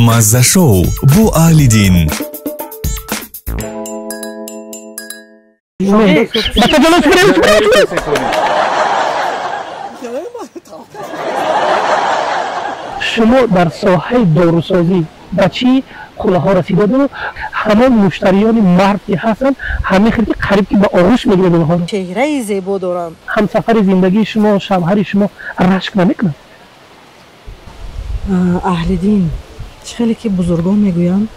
Мазза-шоу бо Аҳлиддин. Шумо дар соҳаи дорусозӣ ба чӣ қуллаҳо расидаду ҳамон муштариёни мард ки ҳастанд, ҳамин хел ки қариб ки ба оғӯш мегирад онҳоро. Чеҳраи зебо доранд. Ҳамсафари зиндагии шумо, шавҳари шумо рашк намекунад? Аҳлиддин, чӣ хеле ки бузургон мегӯянд,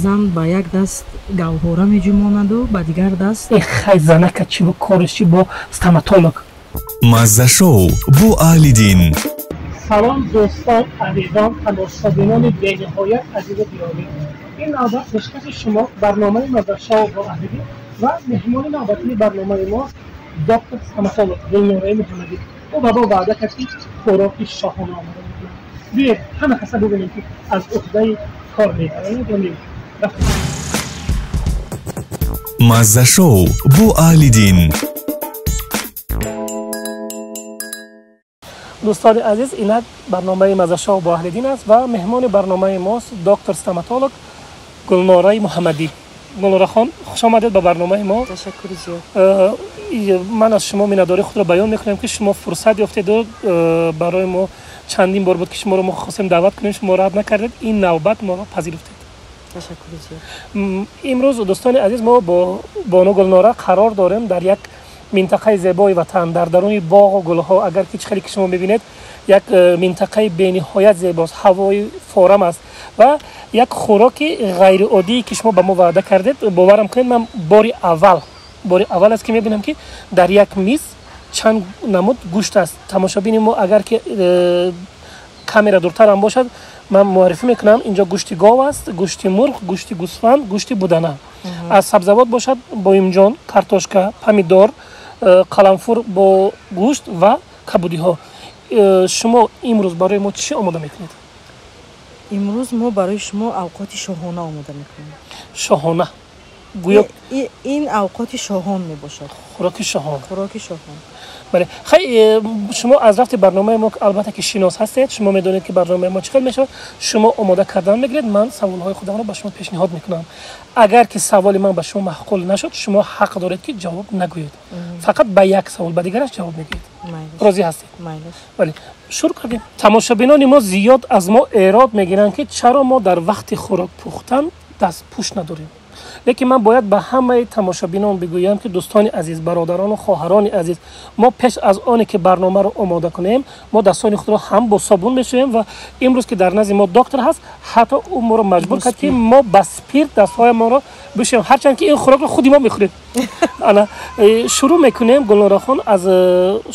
зан ба як даст гавҳора меҷумонаду ба дигар даст. Хай, занака чӣ кориш чӣ бо стоматолог? Мазза-шоу бо Аҳлиддин. Салом, дӯстон, азизон, тамошобинони бениҳоят азизу гиромӣ. Ин навбат пешкаши шумо барномаи Мазза-шоу бо Аҳлиддин ва меҳмони навбатии барномаи мо доктор стоматолог Гулнораи Муҳаммадӣ. Ӯ ба мо ваъда кард, ки хӯроки шоҳона омода мекунад. Биёед, ҳама каса бубинем, ки аз уҳдаи кор мебарояд ё не. Мазза-шоу бо Аҳлиддин. Дӯстони азиз, инак барномаи Мазза-шоу бо Аҳлиддин аст ва меҳмони барномаи мост доктор стоматолог Гулнораи Муҳаммадӣ. Гулнорахон, хуш омадед ба барномаи мо. Ташаккури зиёд. Ман аз шумо миннатдории худро баён мекунам, ки шумо фурсат ёфтеду барои мо чандин бор буд, ки шуморо мо хостем даъват кунем, шумо рад накардед, ин навбат моро пазируфтед. Ташаккури зиёд. Имрӯз, дӯстони азиз, мо бо бону Гулнора қарор дорем дар як минтақаи зебои ватан, дар даруни боғу гулҳо. Агар ки чӣ хеле ки шумо мебинед, як минтақаи бениҳоят зебост, ҳавои форам аст ва як хӯроки ғайриоддие, ки шумо ба мо ваъда кардед. Боварам кунед, ман бори аввал аст, ки мебинам, ки дар як миз чанд намуд гӯшт аст. Тамошобини мо, агар ки камера дуртарам бошад, ман муаррифӣ мекунам: инҷо гӯшти гов аст, гӯшти мурғ, гӯшти гӯсфанд, гӯшти будана, аз сабзавот бошад боимҷон, картошка, помидор, қаламфур бо гӯшт ва кабудиҳо. Шумо имрӯз барои мо чӣ омода мекунед? Имрӯз мо барои шумо авқоти шоҳона омода мекунем. Шоҳона, гӯё. Ин авқоти шоҳон мебошад. Хӯроки шоҳон. Хӯроки шоҳон. Бале, хай, шумо аз рафти барномаи мо албатта ки шинос ҳастед, шумо медонед, ки барномаи мо чӣ хел мешавад. Шумо омода кардан мегиред, ман саволҳои худамро ба шумо пешниҳод мекунам. Агар ки саволи ман ба шумо маъқул нашуд, шумо ҳақ доред, ки ҷавоб нагӯед. Фақат ба як савол, ба дигараш ҷавоб мегӯед. Розӣ ҳастед? Бале, шурӯъ кардем. Тамошобинони мо зиёд аз мо эрод мегиранд, ки чаро мо дар вақти хӯрок пухтан дастпӯш надорем. Лекин ман бояд ба ҳамаи тамошобинон бигӯям, ки дӯстони азиз, бародарону хоҳарони азиз, мо пеш аз оне ки барномаро омода кунем, мо дастони худро ҳам бо собун мешӯем ва имрӯз, ки дар назди мо доктор ҳаст, ҳатто ӯ моро маҷбур кард, ки мо ба спирт дастҳоямонро бишӯем, ҳарчанд ки ин хӯрокро худи мо мехӯрем. Ана, шурӯъ мекунем. Гулнорахон, аз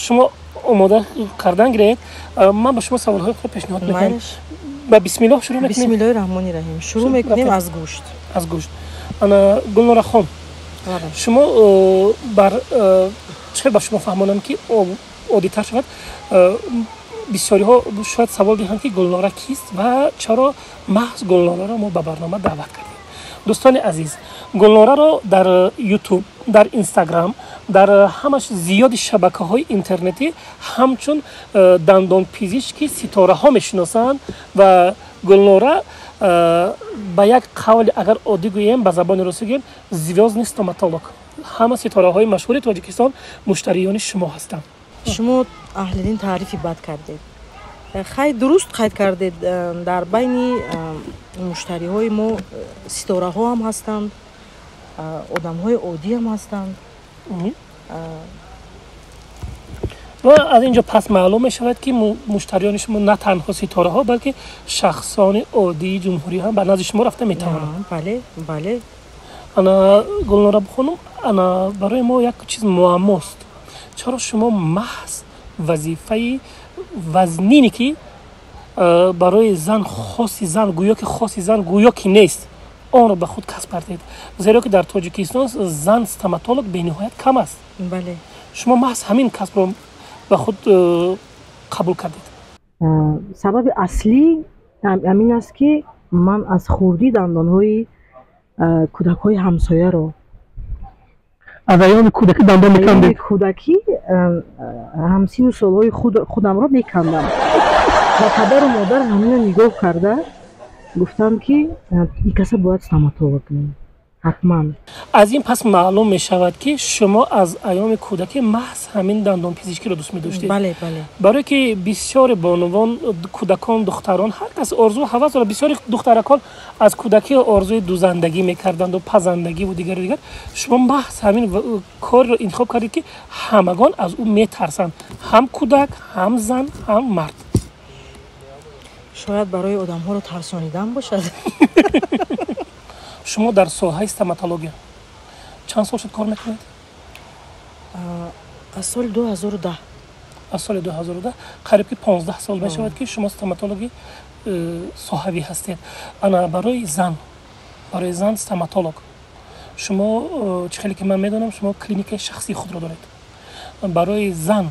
шумо омода кардан гиред, ман ба шумо саволҳои худро пешниҳод мекунам. Ба бисмиллоҳ шурӯъ мекунем. Бисмиллоҳи раҳмони раҳим. Шурӯъ мекунем аз гӯшт. Аз гӯшт. Ана, Гулнорахон, шумо бар чӣ ба шумо фаҳмонам, ки оддитар шавад. Бисёриҳо шояд савол диҳанд, ки Гулнора кист ва чаро маҳз Гулнораро мо ба барнома даъват кардем. Дӯстони азиз, Гулнораро дар Ютуб, дар Инстаграм, дар ҳамаш зиёди шабакаҳои интернетӣ ҳамчун дандонпизишки ситораҳо мешиносанд ва Гулнора ба як қавли агар оддӣ гӯем, ба забони русӣ гӯем, звёздный стоматолог. Ҳама ситораҳои машҳури Тоҷикистон муштариёни шумо ҳастанд. Шумо, Аҳлиддин, таърифи бад кардед. Хай, дуруст қайд кардед, дар байни муштариҳои мо ситораҳо ҳам ҳастанд, одамҳои оддӣ ҳам ҳастанд. Ва аз ин ҷо пас маълум мешавад, ки муштариёни шумо на танҳо ситораҳо, балки шахсони оддии ҷумҳурӣ ҳам ба назди шумо рафта метавонанд. Бале. Ана, Гулнора хонум, ана, барои мо як чиз муаммост: чаро шумо маҳз вазифаи вазнине, ки барои зан, хоси зан гӯё ки, хоси зан гӯё ки нест, онро ба худ касб кардед? Зеро ки дар Тоҷикистон зан стоматолог бениҳоят кам аст. Бале. Шумо маҳз ҳамин касбро ба худ қабул кардед? Сабаби аслӣ ҳамин аст, ки ман аз хурдӣ дандонҳои кӯдакҳои ҳамсояро Аз айёми кӯдакӣ дандон мекандед? Кӯдакӣ ҳамсину солҳои худамро мекандам ва падару модар ҳамина нигоҳ карда. Гуфтам, ки ин каса бояд стоматолог кунем ҳатман. Аз ин пас маълум мешавад, ки шумо аз айёми кӯдакӣ маҳз ҳамин дандонпизишкиро дӯст медоштед. Бале, бале. Барое ки бисёре бонувон, кӯдакон, духтарон, ҳар кас орзу ҳавас дорад. Бисёри духтаракон аз кӯдакӣ орзуи дузандагӣ мекарданду, пазандагиву дигару дигар. Шумо маҳз ҳамин корро интихоб кардед, ки ҳамагон аз ӯ метарсанд, ҳам кӯдак, ҳам зан, ҳам мард. Шояд барои одамҳоро тарсонидан бошад. Шумо дар соҳаи стоматология чанд сол шуд кор мекунед? Аз соли 2010. Аз соли 2010, қариб ки 15 сол мешавад, ки шумо стоматологи соҳавӣ ҳастед. Ана барои зан стоматолог, шумо чӣ хеле ки ман медонам, шумо клиникаи шахсии худро доред. Барои зан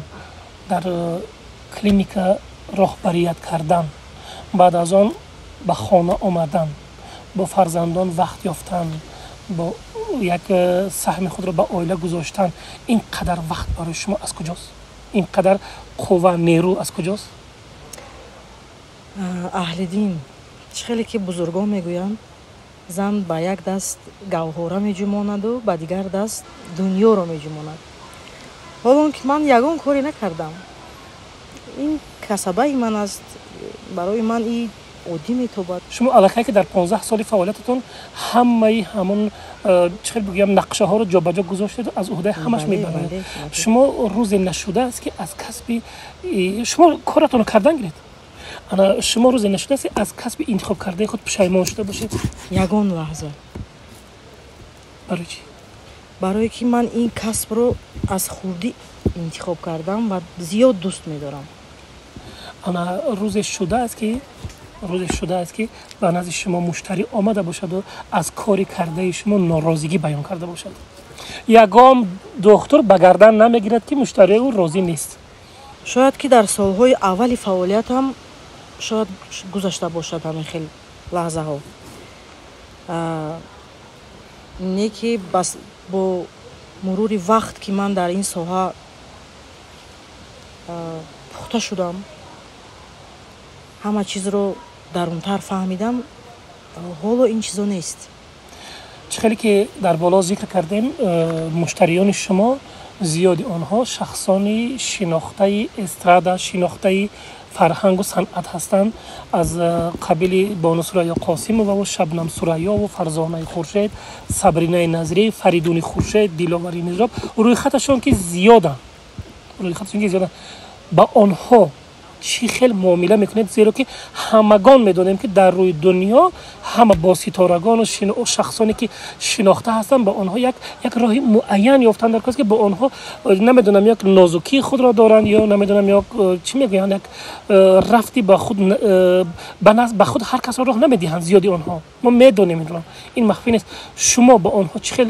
дар клиника роҳбарият кардан, баъд аз он ба хона омадан, бо фарзандон вақт ёфтан, бо як саҳми худро ба оила гузоштан, ин қадар вақт барои шумо аз куҷост? Ин қадар қувва, нерӯ аз куҷост? Аҳлиддин, чӣ хеле ки бузургон мегӯянд, зан ба як даст гавҳора меҷумонаду ба дигар даст дунёро меҷумонад. Ҳолон ки ман ягон коре накардам, ин касабаи ман аст, барои ман и оддӣ метобад. Шумо аллакай ки дар 15 соли фаъолиятатон ҳамаи ҳамон чӣ хел бигӯям, нақшаҳоро ҷобаҷо гузоштеду аз уҳдаи ҳамаш мебароед. Шумо рӯзе нашудааст, ки аз касби шумо коратонро кардан гиред. Ана шумо рӯзе нашудааст, ки аз касби интихобкардаи худ пушаймон шуда бошед? Ягон лаҳза. Барои чӣ? Барое ки ман ин касбро аз хурдӣ интихоб кардам ва зиёд дӯст медорам. Ана рӯзе шудааст, ки ба назди шумо муштарӣ омада бошаду аз кори кардаи шумо норозигӣ баён карда бошад? Ягон духтур ба гардан намегирад, ки муштарии ӯ розӣ нест. Шояд ки дар солҳои аввали фаъолиятам шояд гузашта бошад ҳамин хел лаҳзаҳо, не ки бас бо мурури вақт, ки ман дар ин соҳа пухта шудам, ҳама чизро дарунтар фаҳмидам, ҳоло ин чизо нест. Чӣ хеле ки дар боло зикр кардем, муштариёни шумо зиёди онҳо шахсони шинохтаи эстрада, шинохтаи фарҳангу санъат ҳастанд, аз қабили Бону Сурайё Қосимоваву Шабнам Сурайёву Фарзонаи Хуршед, Сабринаи Назрӣ, Фаридуни Хуршед, Диловари Мирзоб, рӯйхаташон ки зиёданд. Ба онҳо чӣ хел муомила мекунед? Зеро ки ҳамагон медонем, ки дар рӯи дунё ҳама бо ситорагону шахсоне ки шинохта ҳастанд, ба онҳо як роҳи муайян ёфтан дар кор, ки бо онҳо намедонам, як нозукии худро доранд ё намедонам, ё чӣ мегӯянд, як рафти ба худ ба худ ҳар касро роҳ намедиҳанд зиёди онҳо. Мо медонем инро, ин махфӣ нест. Шумо ба онҳо чӣ хел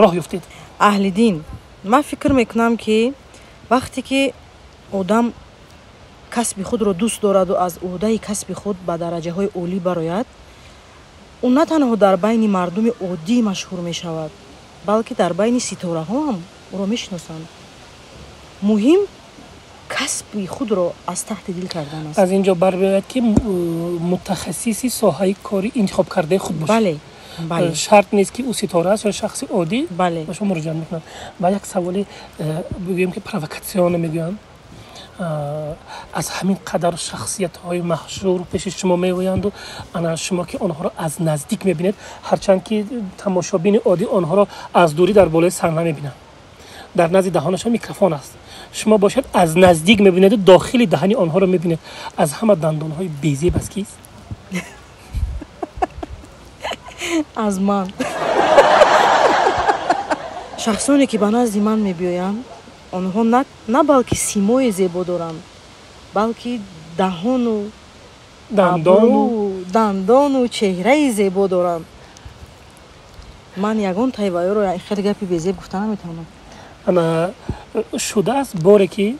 роҳ ёфтед? Аҳлиддин, ман фикр мекунам, ки вақте ки одам касби худро дӯст дораду аз уҳдаи касби худ ба дараҷаҳои олӣ барояд, ӯ на танҳо дар байни мардуми оддӣ машҳур мешавад, балки дар байни ситораҳо ҳам ӯро мешиносанд. Муҳим касби худро аз таҳти дил кардан аст. Аз ин ҷо бармеояд, ки мутахассиси соҳаи кори интихобкардаи худ бошад. Бале, бале. Шарт нест, ки ӯ ситора аст ё шахси оддӣ. Бале. Ба шумо муроҷиат мекунад. Ва як саволи бигӯем, ки провокационно мегӯянд: аз ҳамин қадар шахсиятҳои машҳур пеши шумо меоянду, ана шумо ки онҳоро аз наздик мебинед, ҳарчанд ки тамошобини оддӣ онҳоро аз дурӣ дар болои саҳна мебинанд, дар назди даҳонашон микрофон аст, шумо бошад аз наздик мебинеду дохили даҳани онҳоро мебинед, аз ҳама дандонҳои безеб аз кист? Аз ман. Шахсоне ки ба назди ман мебиёянд, онҳо на балки симои зебо доранд, балки даҳону дандону дандону чеҳраи зебо доранд. Ман ягон тайваёро хеле гапи безеб гуфта наметавонам. Ана шудааст боре, ки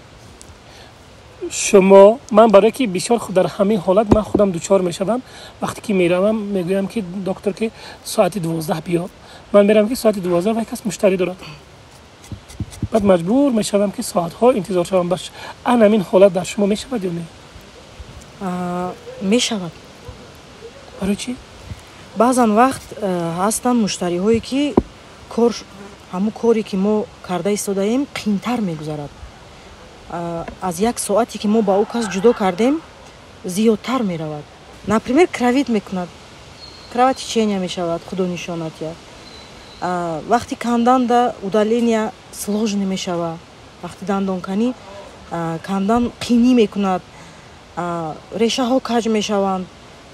шумо, ман барое ки бисёр дар ҳамин ҳолат ман худам дучор мешавам, вақте ки меравам, мегӯям, ки доктор, ки соати 12 биё, ман меравам, ки соати 12 вай кас муштарӣ дорад, баъд маҷбур мешавам, ки соатҳо интизор шавам. Ан ҳамин ҳолат дар шумо мешавад ё не? Мешавад. Барои чӣ? Баъзан вақт ҳастанд муштариҳое, ки кор, ҳамун коре, ки мо карда истодаем, қиинтар мегузарад. Аз як соате, ки мо ба ӯ кас ҷудо кардем, зиёдтар меравад. Например, кровить мекунад, кровотечение мешавад, худо нишонат я. Вақти канданда удаления сложный мешавад, вақти дандонканӣ кандан қинӣ мекунад, решаҳо каҷ мешаванд.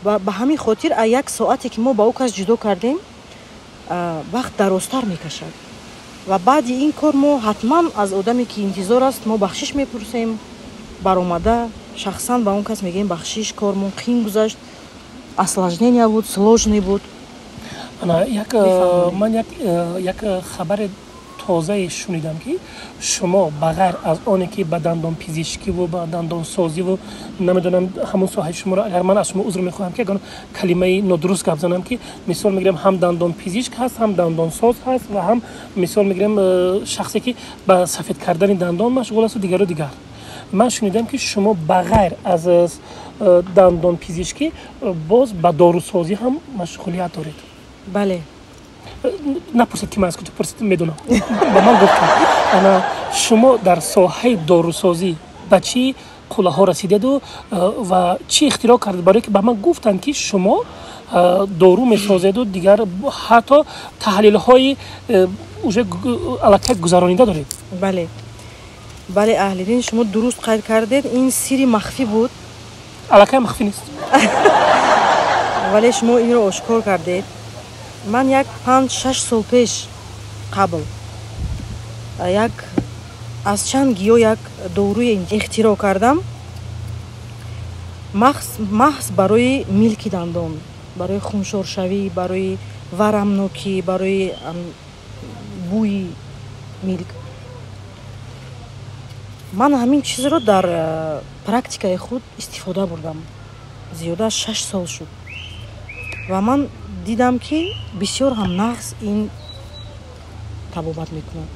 Ба ҳамин хотир як соате, ки мо ба ӯ кас ҷудо кардем, вақт дарозтар мекашад. Ва баъди ин кор мо ҳатман аз одаме, ки интизор аст, мо бахшиш мепурсем. Баромада шахсан ба он кас мегӯем: бахшиш, кормон қин гузашт, осложнения буд, сложный буд. Як ман як хабари тозае шунидам, ки шумо ба ғайр аз оне ки ба дандонпизишкиву ба дандонсозиву, намедонам, ҳамон соҳаи шуморо, агар ман аз шумо узр мехоҳам, ки ягон калимаи нодуруст гап занам, ки мисол мегирем, ҳам дандонпизишк ҳаст, ҳам дандонсоз ҳаст ва ҳам, мисол мегирем, шахсе ки ба сафед кардани дандон машғул асту дигару дигар. Ман шунидам, ки шумо ба ғайр аз дандонпизишкӣ боз ба дорусозӣ ҳам машғулият доред. Бале. Напурсед, ки ман аз куҷо пурсид, медонам, ба ман гуфтам. Ана шумо дар соҳаи дорусозӣ ба чӣ қуллаҳо расидеду ва чӣ ихтироъ кардед? Барое ки ба ман гуфтанд, ки шумо дору месозеду дигар ҳатто таҳлилҳои уже аллакай гузаронида доред. Бале, бале, Аҳлидин, шумо дуруст қайд кардед. Ин сирри махфӣ буд. Аллакай махфӣ нест. Вале шумо инро ошкор кардед. Ман як 5-6 сол пеш қабл як аз чанд гиёҳ як доруе ихтироъ кардам, маҳз барои милки дандон, барои хуншоршавӣ, барои варамнокӣ, барои бӯи милк. Ман ҳамин чизро дар практикаи худ истифода бурдам, зиёда аз 6 сол шуд, ва ман дидам, ки бисёр ҳам нағз ин табобат мекунад.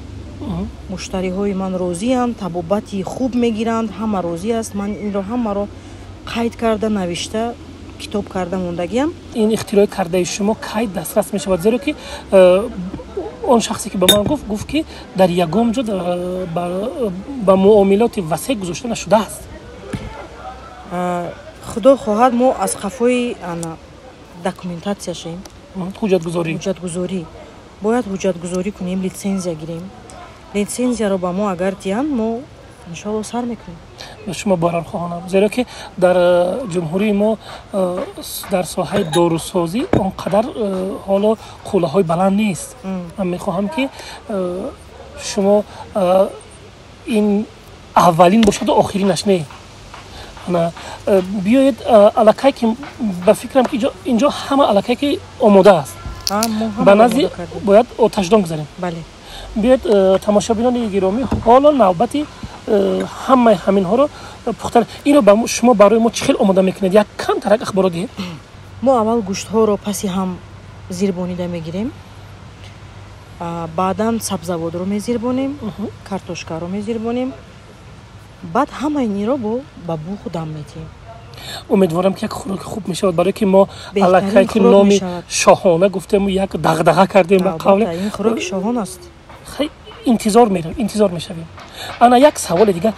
Муштариҳои ман розианд, табобати хуб мегиранд, ҳама розӣ аст. Ман инро ҳамаро қайд карда, навишта, китоб карда мондагиам. Ин ихтирои кардаи шумо кай дастрас мешавад? Зеро ки он шахсе, ки ба ман гуфт, гуфт, ки дар ягон ҷо ба муомилоти васеъ гузошта нашудааст. Худо хоҳад, мо аз қафои документация шем. Ҳуҷҷатгузорӣ. Ҳуҷҷатгузорӣ, бояд ҳуҷҷатгузорӣ кунем, литсензия гирем. Литсензияро ба мо агар диҳанд, мо иншоалло сар мекунем. Ба шумо барор хоҳонам, зеро ки дар ҷумҳурии мо дар соҳаи дорусозӣ он қадар ҳоло қуллаҳои баланд нест. Ман мехоҳам, ки шумо ин аввалин бошаду охиринаш не. Биёед, аллакай ки ба фикрам, ки инҷо ҳама аллакай ки омода аст, ба назди бояд оташдон гузарем. Биёед, тамошобинони гиромӣ, ҳоло навбати ҳамаи ҳаминҳоро пухтан. Инро шумо барои мо чӣ хел омода мекунед? Як камтарак ахборо диҳед. Мо аввал гӯштҳоро паси ҳам зирбонида мегирем, баъдан сабзаводро мезирбонем, картошкаро мезирбонем, баъд ҳамаи инро ба буғ дам медиҳем. Умедворам, ки як хӯроки хуб мешавад, барое ки мо аллакай ки номи шоҳона гуфтему, як дағдаға кардем. Ба қавле ин хӯроки шоҳон аст. Интизор меравем, интизор мешавем. Ана як саволи дигар: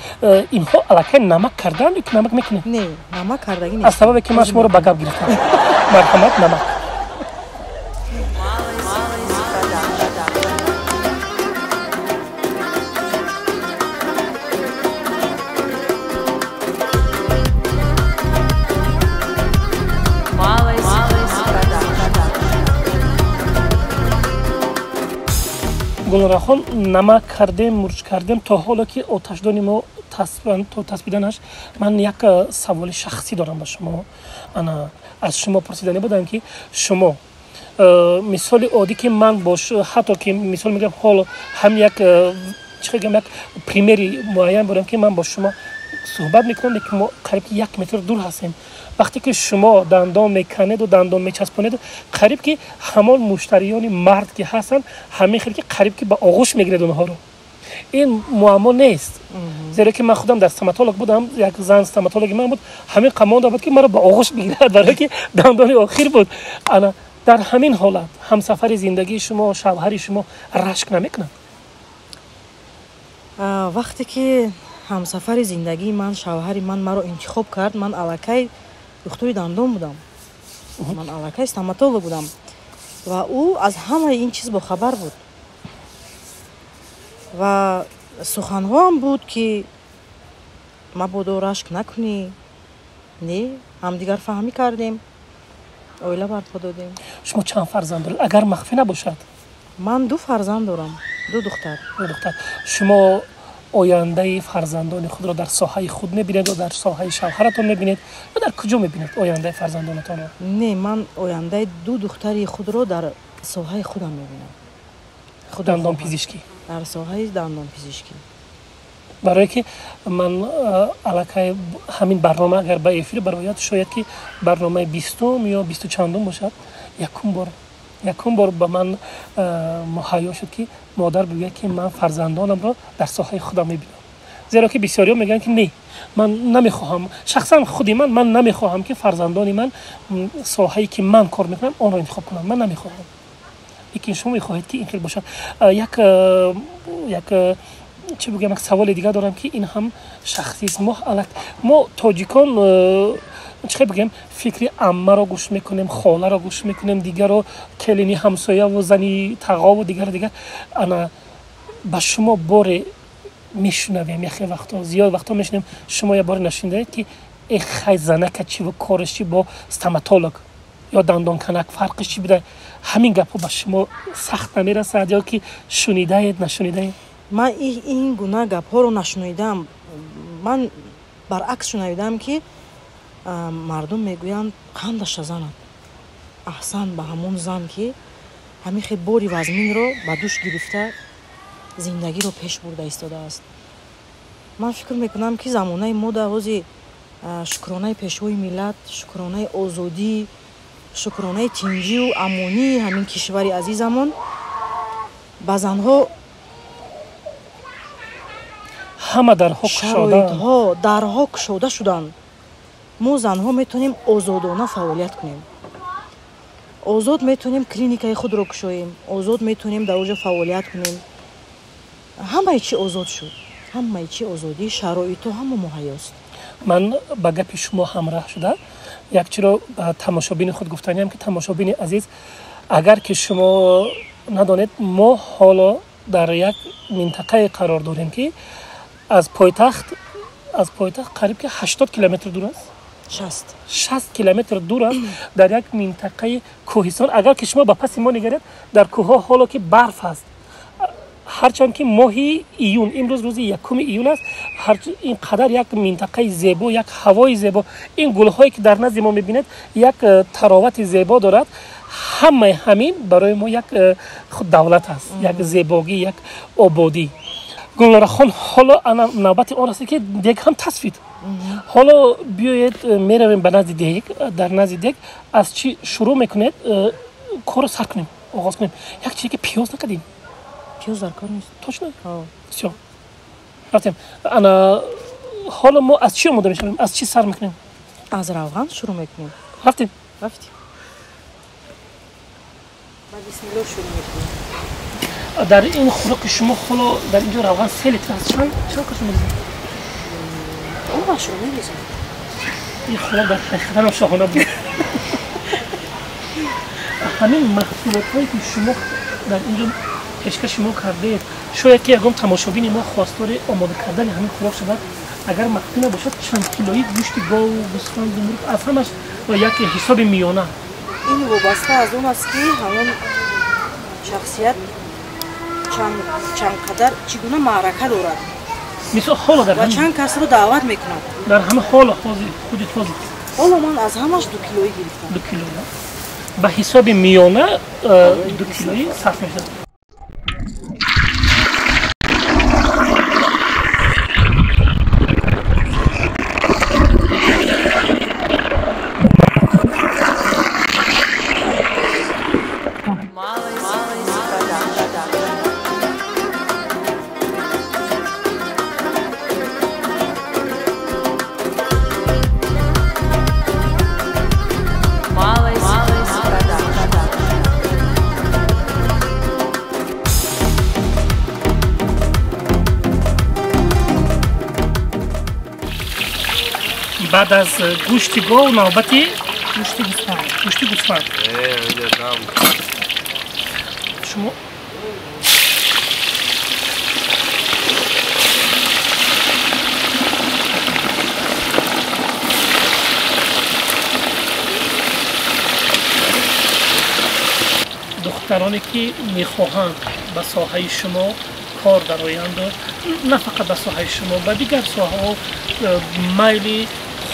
инҳо аллакай намак карданд ё ки намак мекунед? Не, намак кардагӣ. Аз сабабе ки ман шуморо ба гап гирифтам, марҳамат, намак. Гулнорахон, намак кардем, мурч кардем, то ҳоло ки оташдони мо то таспиданаш, ман як саволи шахсӣ дорам ба шумо. Ана аз шумо пурсиданӣ будам, ки шумо мисоли оддӣ, ки ман бош, ҳатто ки мисол мегӯям, ҳоло ҳам як чӣ гӯям, як примери муайян бурам, ки ман бо шумо суҳбат мекунам, лекин мо қариб ки як метр дур ҳастем. Вақте ки шумо дандон меканеду дандон мечаспонеду, қариб ки ҳамон муштариёни мард ки ҳастанд, ҳамин хел ки қариб ки ба оғӯш мегиред онҳоро. Ин муаммо нест, зеро ки ман худам дар стоматолог будам, як зан стоматологи ман буд, ҳамин қамонда буд ки маро ба оғӯш бигирад, барое ки дандони охир буд. Ана дар ҳамин ҳолат ҳамсафари зиндагии шумо, шавҳари шумо рашк намекунад? Вақте ки ҳамсафари зиндагии ман, шавҳари ман маро интихоб кард, ман аллакай духтури дандон будам, ман аллакай стоматолог будам ва ӯ аз ҳамаи ин чиз бохабар буд ва суханҳоам буд ки мабодо рашк накунӣ. Не, ҳамдигар фаҳмӣ кардем, оила барпо додем. Шумо чанд фарзанд доред, агар махфӣ набошад? Ман ду фарзанд дорам, ду духтар. Ду духтар. Шумо ояндаи фарзандони худро дар соҳаи худ мебинед ё дар соҳаи шавҳаратон мебинед ё дар куҷо мебинед ояндаи фарзандонатонро? Не, ман ояндаи ду духтари худро дар соҳаи худам мебинам. Дандонпизишкӣ? Дар соҳаи дандонпизишкӣ. Барое ки ман аллакай ҳамин барнома агар ба эфир барояд, шояд ки барномаи бистум ё бисту чандум бошад, якум бор ба ман муҳайё шуд ки модар бигӯяд ки ман фарзандонамро дар соҳаи худам мебинам. Зеро ки бисёриҳо мегӯянд ки не, ман намехоҳам, шахсан худи ман намехоҳам ки фарзандони ман соҳае ки ман кор мекунам онро интихоб кунанд, ман намехоҳам. Лекин шумо мехоҳед ки ин хел бошад. Як чӣ бигӯям, як саволи дигар дорам ки ин ҳам шахсист. Мо тоҷикон чӣ хел бигӯем, фикри аммаро гӯш мекунем, холаро гӯш мекунем, дигарро, келини ҳамсояву зани тағову дигару дигар. Ана ба шумо боре мешунавем, яхе вақто, зиёд вақто мешунавем, шумо як боре нашунидаед ки э хай занака чиву кораш чи бо стоматолог ё дандонканак фарқиш чи буда? Ҳамин гапҳо ба шумо сахт намерасад ё ки шунидаед, нашунидаед? Ман ин гуна гапҳоро нашунидам. Ман баръакс шунавидам ки мардум мегӯянд қандаша занад, аҳсан ба ҳамон зан ки ҳамин хел бори вазминро ба дӯш гирифта зиндагиро пеш бурда истодааст. Ман фикр мекунам ки замонаи мо дар ҳози шукронаи пешвои миллат, шукронаи озодӣ, шукронаи тинҷию амонии ҳамин кишвари азизамон ба занҳо ҳама дарҳо шароитҳо, дарҳо кушода шуданд. Мо занҳо метавонем озодона фаъолият кунем, озод метавонем клиникаи худро кушоем, озод метавонем дар оҷо фаъолият кунем. Ҳамаи чи озод шуд, ҳамаи чи озодӣ, шароитҳо ҳама муҳайёст. Ман ба гапи шумо ҳамроҳ шуда як чиро ба тамошобини худ гуфтаниям ки тамошобини азиз, агар ки шумо надонед, мо ҳоло дар як минтақае қарор дорем ки аз пойтахт қариб ки 80 километр дур аст, 60 километр дур аст, дар як минтақаи кӯҳистон. Агар ки шумо ба паси мо нигаред, дар кӯҳҳо ҳоло ки барф аст, ҳарчанд ки моҳи июн, имрӯз рӯзи 1 июн аст, ин қадар як минтақаи зебо, як ҳавои зебо, ин гулҳое ки дар назди мо мебинед як таровати зебо дорад. Ҳамаи ҳамин барои мо як худ давлат аст, як зебогӣ, як ободӣ. Гулнорахон, ҳоло ана навбати он расид ки дег ҳам тасфид. Ҳоло биёед меравем ба назди дег. Дар назди дег аз чӣ шурӯъ мекунед? Корро сар кунем, оғоз кунем. Як чизе ки пиёз накардем. Пиёз дар кор нест. Точно? Всё, рафтем. Ана ҳоло мо аз чӣ омода мешавем? Аз чӣ сар мекунем? Аз равған шурӯъ мекунем. Рафтем. Рафтем. Ба бисмиллоҳ шурӯъ мекунем. Дар ин хӯроки шумо ҳоло дар инҷо равған 3 литр аст. Чанд қошуқ мерезед? Обашро мерезем. Ин хӯрок дар ҳақиқатан шоҳона буд. Ҳамин маҳсулотҳое ки шумо дар инҷо пешкаши мо кардаед, шояд ки ягон тамошобини мо хостори омода кардани ҳамин хӯрок шавад. Агар махфӣ набошад, чанд килои гӯшти гов, гӯсфанду мурғ аз ҳамаш як ҳисоби миёна? Ин вобаста аз он аст ки ҳамон шахсият чанд қадар чӣ гуна маърака дорад, мисол ҳоло дар ва чанд касро даъват мекунад. Дар ҳама ҳоло ҳозир худи ҳозир ҳоло ман аз ҳамаш 2 килоӣ гирифтам. 2 кило ба ҳисоби миёна 2 килоӣ сарф мешавад. Баъд аз гӯшти гов навбати гӯшти гӯсфанд. Гӯшти гӯсфанд. Шумо духтароне ки мехоҳанд ба соҳаи шумо кор дароянду на фақат ба соҳаи шумо, ба дигар соҳаҳо майли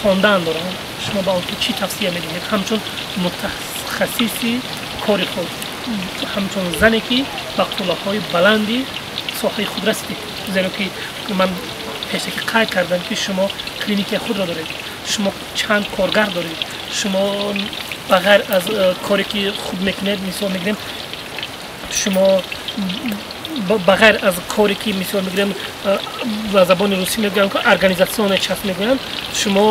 хондан доранд, шумо ба онҳо чӣ тавсия медиҳед ҳамчун мутахассиси кори худ, ҳамчун зане ки ба қуллаҳои баланди соҳаи худ расидед? Зеро ки ман пешакӣ қайд кардам ки шумо клиникаи худро доред, шумо чанд коргар доред, шумо ба ғайр аз коре ки худ мекунед, мисол мегирем, шумо ба ғайр аз коре ки мисол мегирем ба забони русӣ мегӯям ки организационная часть мегӯянд, шумо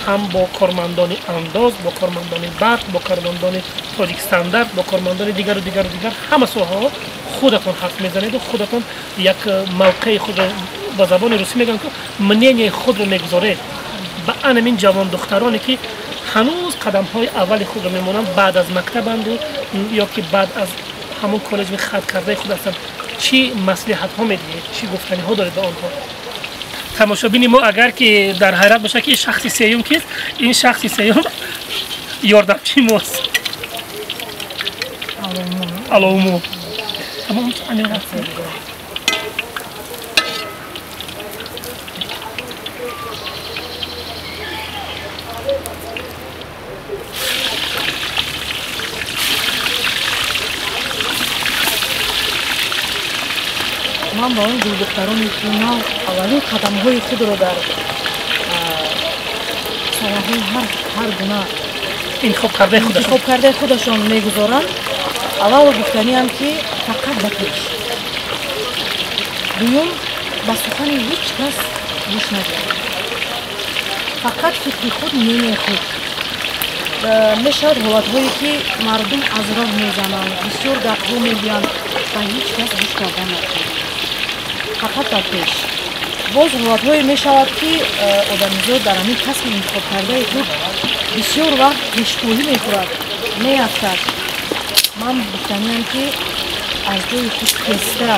ҳам бо кормандони андоз, бо кормандони барқ, бо кормандони Тоҷикстандарт, бо кормандони дигару дигару дигар ҳама соҳаҳо худатон ҳарф мезанеду худатон як мавқеи худро ба забони русӣ мегӯям ки мнение худро мегузоред. Ба анамин ҷавондухтароне ки ҳанӯз қадамҳои аввали худро мемонанд, баъд аз мактабанду ё ки баъд аз ҳамон коллеҷи хат кардаи худ ҳастанд, чӣ маслиҳатҳо медиҳед, чӣ гуфтаниҳо доред ба онҳо? Тамошобини мо агар ки дар ҳайрат бошад ки шахси сеюм кист, ин шахси сеюм ёрдамчии мост. Аловмо. Тамом. Ман ба он гулдухтароне ки нав аввалин қадамҳои худро дар соҳаҳои ҳар гуна интихоб кардаи худашон мегузоранд, аввал гуфтаниам ки фақат ба пеш, дуюм ба сухани ҳеҷ кас гӯш надиҳанд, фақат фикри худ, мнение худ. Мешавад ҳолатҳое ки мардум аз роҳ мезананд, бисёр гапҳо мегӯянд, ба ҳеҷ кас гӯш кардан накунанд, фақат ба пеш. Боз ҳолатҳое мешавад ки одамизод дар ҳамин касби интихобкардаи худ бисёр вақт пешпоҳӣ мехӯрад, меафтад. Ман гуфтаниам ки аз ҷои худ хеста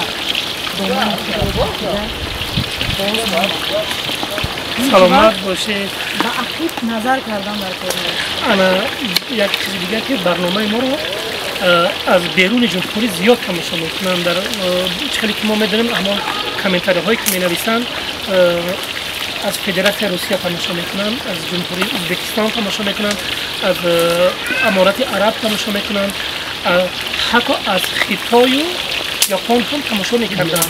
домани худро бохида боз меафтад. Саломат бошед. Ба ақиб назар кардан дар кор нест. Ана як чизи дигар ки барномаи моро аз беруни ҷумҳурӣ зиёд тамошо мекунанд. Дар чӣ хеле ки мо медонем, ҳамон комментариҳое ки менависанд аз Федератсияи Русия тамошо мекунанд, аз Ҷумҳурии Ӯзбекистон тамошо мекунанд, аз Аморати Араб тамошо мекунанд, ҳатто аз Хитою Япон ҳам тамошо мекарданд.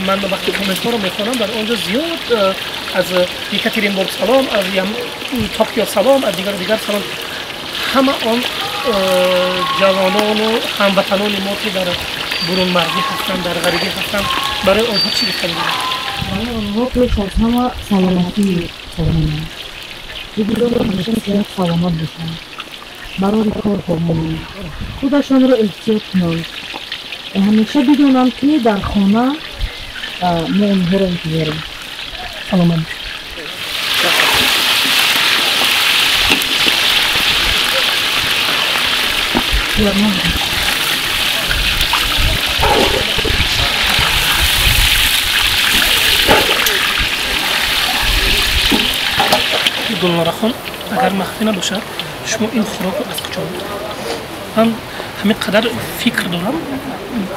Ман вақте комментҳоро мехонам, дар он ҷо зиёд аз Екатеринбург салом, аз Токио салом, аз дигару дигар салом. Ҳама он ҷавонону ҳамватанони мо ки дар бурунмарзӣ ҳастанд, дар ғарибӣ ҳастанд, барои онҳо чӣ гуфтанӣ доред? Барои онҳо пеш аз ҳама саломатӣ хоҳонам. Бигузор ҳамеша сиҳат саломат бошанд, барори кор хоҳонам, худашонро эҳтиёт кунанд, ҳамеша бидонанд ки дар хона мо онҳоро интизорем. Саломат бошед. Гулнорахон, агар махфӣ набошад, шумо ин хӯрокро аз куҷо овардед? Ман ҳамин қадар фикр дорам,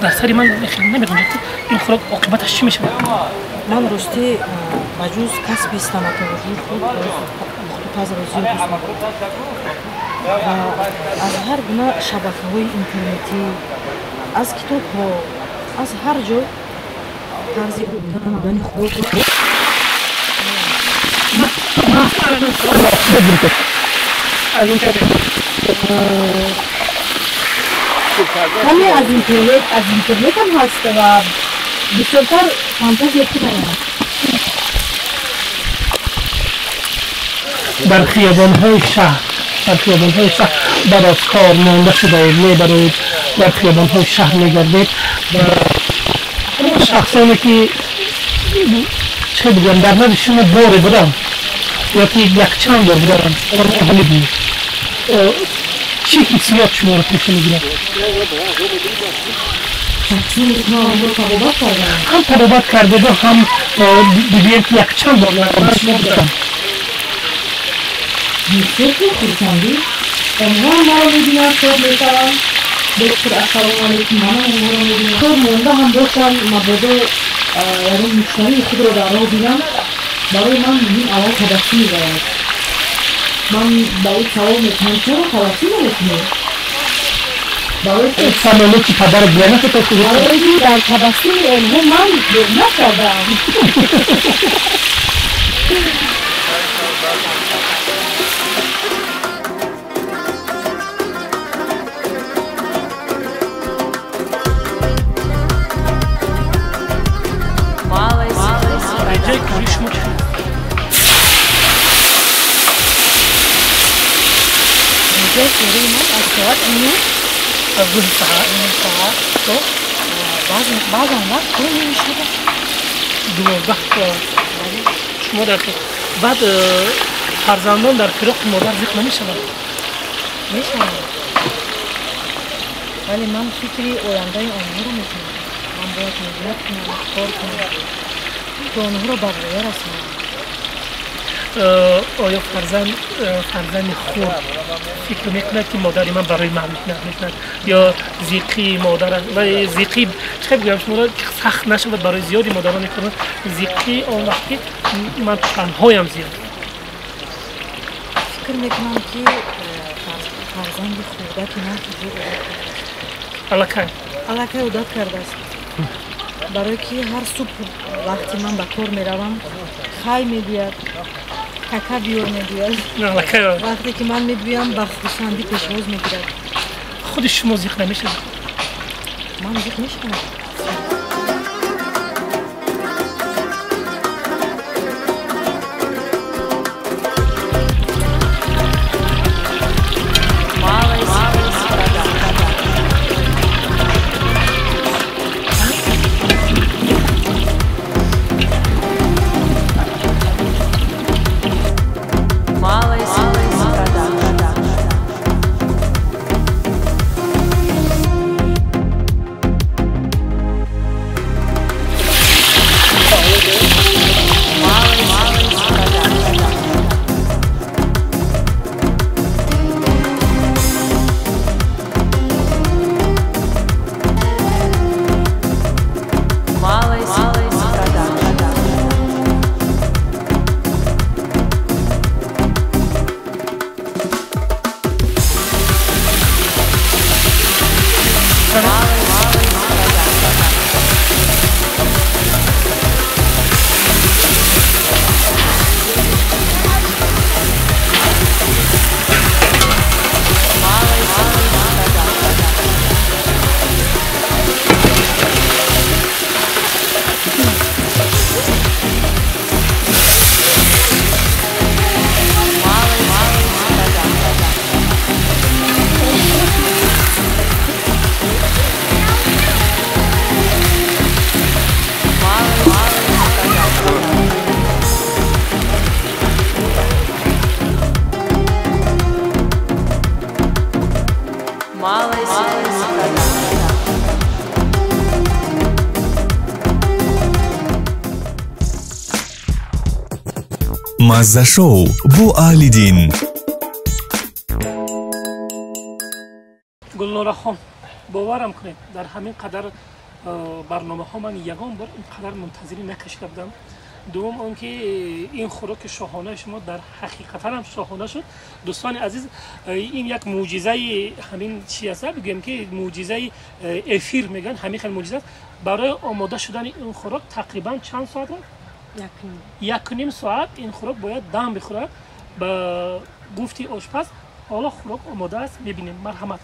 дар сари ман намедонам ки ин хӯрок оқибаташ чӣ мешавад. Ман ростӣ ба ҷуз касби стоматологии худ пухтупазро зиёд дӯст медорам ва аз ҳар гуна шабакаҳои интернетӣ, аз китобҳо, аз ҳар ҷо тарзи омода намудани хӯрокро каме аз интернет ҳам ҳаст ва бисёртар фантазия худам аст. Дар хиёбонҳои шаҳр, дар хиёбонҳои шаҳр баъд аз кор монда шудаед, мебароед, дар хиёбонҳои шаҳр мегардед ва шахсоне ки чӣ бигӯям дар назди шумо боре буданд, ё ки якчанд бор будаам мебинед, чӣ ҳиссиёт шуморо пеша мегирад? Ҳам табобат кардеду, ҳам бигӯем ки якчанд бор шумо будам. Ҳиссиёти хурсандӣ. Онҳо маро мебинанд, шод мешаванд. Доктор, ассалому алайкум, манам онҳоро мебинам. Кор монда ҳам бошам, мабодо ягон муштарии худро дар роҳ бинам, барои ман муҳим аввал табассум мебарад. Ман ба ӯ савол мекунам, чаро табассум намекунӣ? Самолети падар барои дар табассуми онҳо ман беҳнат кардаам. Реҷаи ман аз соат 9, аз 9 саҳар саҳар то баъзан вақт то ними шаб аст. 12 соат шумо дар баъд фарзандон дар фироқи модар зиқ намешаванд? Мешаванд, вале ман фикри ояндаи онҳоро мекунам. Ман бояд меҳнат кунам, кор кунам, то онҳоро ба воя расонам. Оё фарзанди худ фикр мекунад, ки модари ман барои ман меҳнат мекунад, ё зиқии модар ва зиқӣ чӣ хел бигӯям шуморо, сахт нашавад барои зиёди модарон мекунад зиқӣ он вақт ки ман танҳоям зиёд? Фикр мекунам, ки фарзанди хурдаки ман уже одат кардааст. Аллакай аллакай одат кардааст, барое ки ҳар субҳ вақти ман ба кор меравам, хай мегӯяд, кака биёр мегӯяд. Вақте ки ман мебиёям, ба хурсандӣ пешвоз мегирад. Худи шумо зиқ намешавед? Ман зиқ мешавам. Мазза-шоу бо Аҳлиддин. Гулнорахон, боварам кунед, дар ҳамин қадар барномаҳо ман ягон бор ин қадар мунтазирӣ накашида будам. Дуввум он ки ин хӯроки шоҳонаи шумо дар ҳақиқатан ҳам шоҳона шуд. Дӯстони азиз, ин як мӯъҷизаи ҳамин чи аст, бигӯем ки мӯъҷизаи эфир мегӯянд, ҳамин хел мӯъҷиза аст. Барои омода шудани ин хӯрок тақрибан чанд соат рафт? 1.5 соат ин хӯрок бояд дам бихӯрад. Ба гуфти ошпаз ҳоло хӯрок омода аст, мебинем. Марҳамат.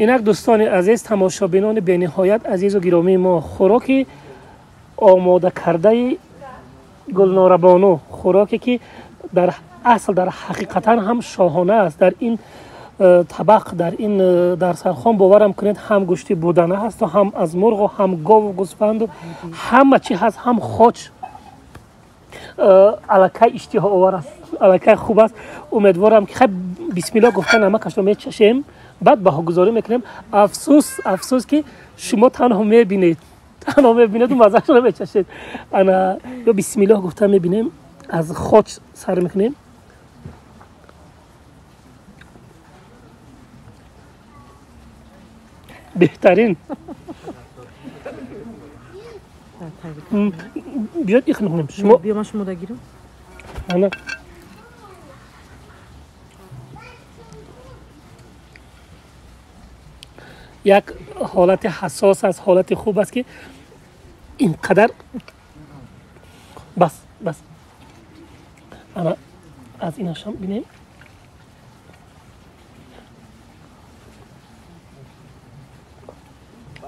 Инак дӯстони азиз, тамошобинони бениҳоят азизу гиромии мо, хӯроки омода кардаи Гулнорабону, хӯроке ки дар асл, дар ҳақиқатан ҳам шоҳона аст. Дар ин табақ, дар ин дарсархон, боварам кунед, ҳам гӯшти будана ҳасту, ҳам аз мурғу, ҳам гову гӯсфанду, ҳама чӣ ҳаст, ҳам хоч. Аллакай иштиҳоовар аст, аллакай хуб аст. Умедворам ки хай, бисмилло гуфта намакашро мечашем, баъд баҳогузорӣ мекунем. Афсӯс, афсӯс, ки шумо танҳо мебинед, танҳо мебинеду маззаашро намечашед. Ана ё бисмиллоҳ гуфта мебинем, аз хоч сар мекунем. Беҳтарин. Биёд, их мекунем. Шумо Биё, ман шумо дагирам. Ана, як ҳолати ҳассос аст, ҳолати хуб аст, ки ин қадар бас, бас. Ана аз инашам бинем.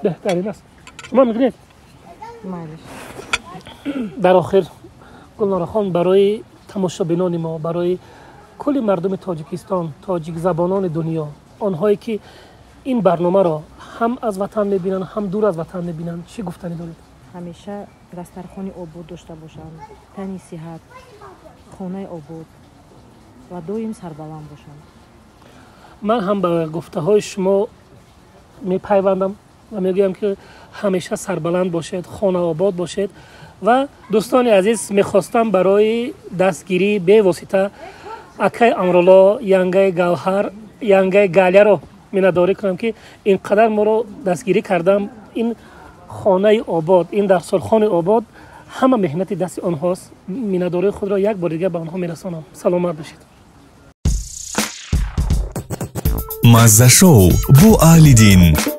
Беҳтарин аст. Шумо мегиред. Майлиш. Дар охир, Гулнорахон, барои тамошобинони мо, барои кулли мардуми Тоҷикистон, тоҷикзабонони дунё, онҳое ки ин барномаро ҳам аз ватан мебинанд, ҳам дур аз ватан мебинанд, чӣ гуфтанӣ доред? Ҳамеша дастархони обод дошта бошанд, тани сиҳат, хонаи обод ва доим сарбаланд бошанд. Ман ҳам ба гуфтаҳои шумо мепайвандам ва мегӯям, ки ҳамеша сарбаланд бошед, хонаобод бошед. Ва дӯстони азиз, мехостам барои дастгирии бевосита акай Амрулло, янгаи Гавҳар, янгаи Галяро миннатдорӣ кунам, ки ин қадар моро дастгирӣ кардам. Ин хонаи обод, ин дарсурхони обод ҳама меҳнати дасти онҳост. Миннатдории худро як бори дигар ба онҳо мерасонам. Саломат бошед. Мазза шоу бо Аҳлиддин.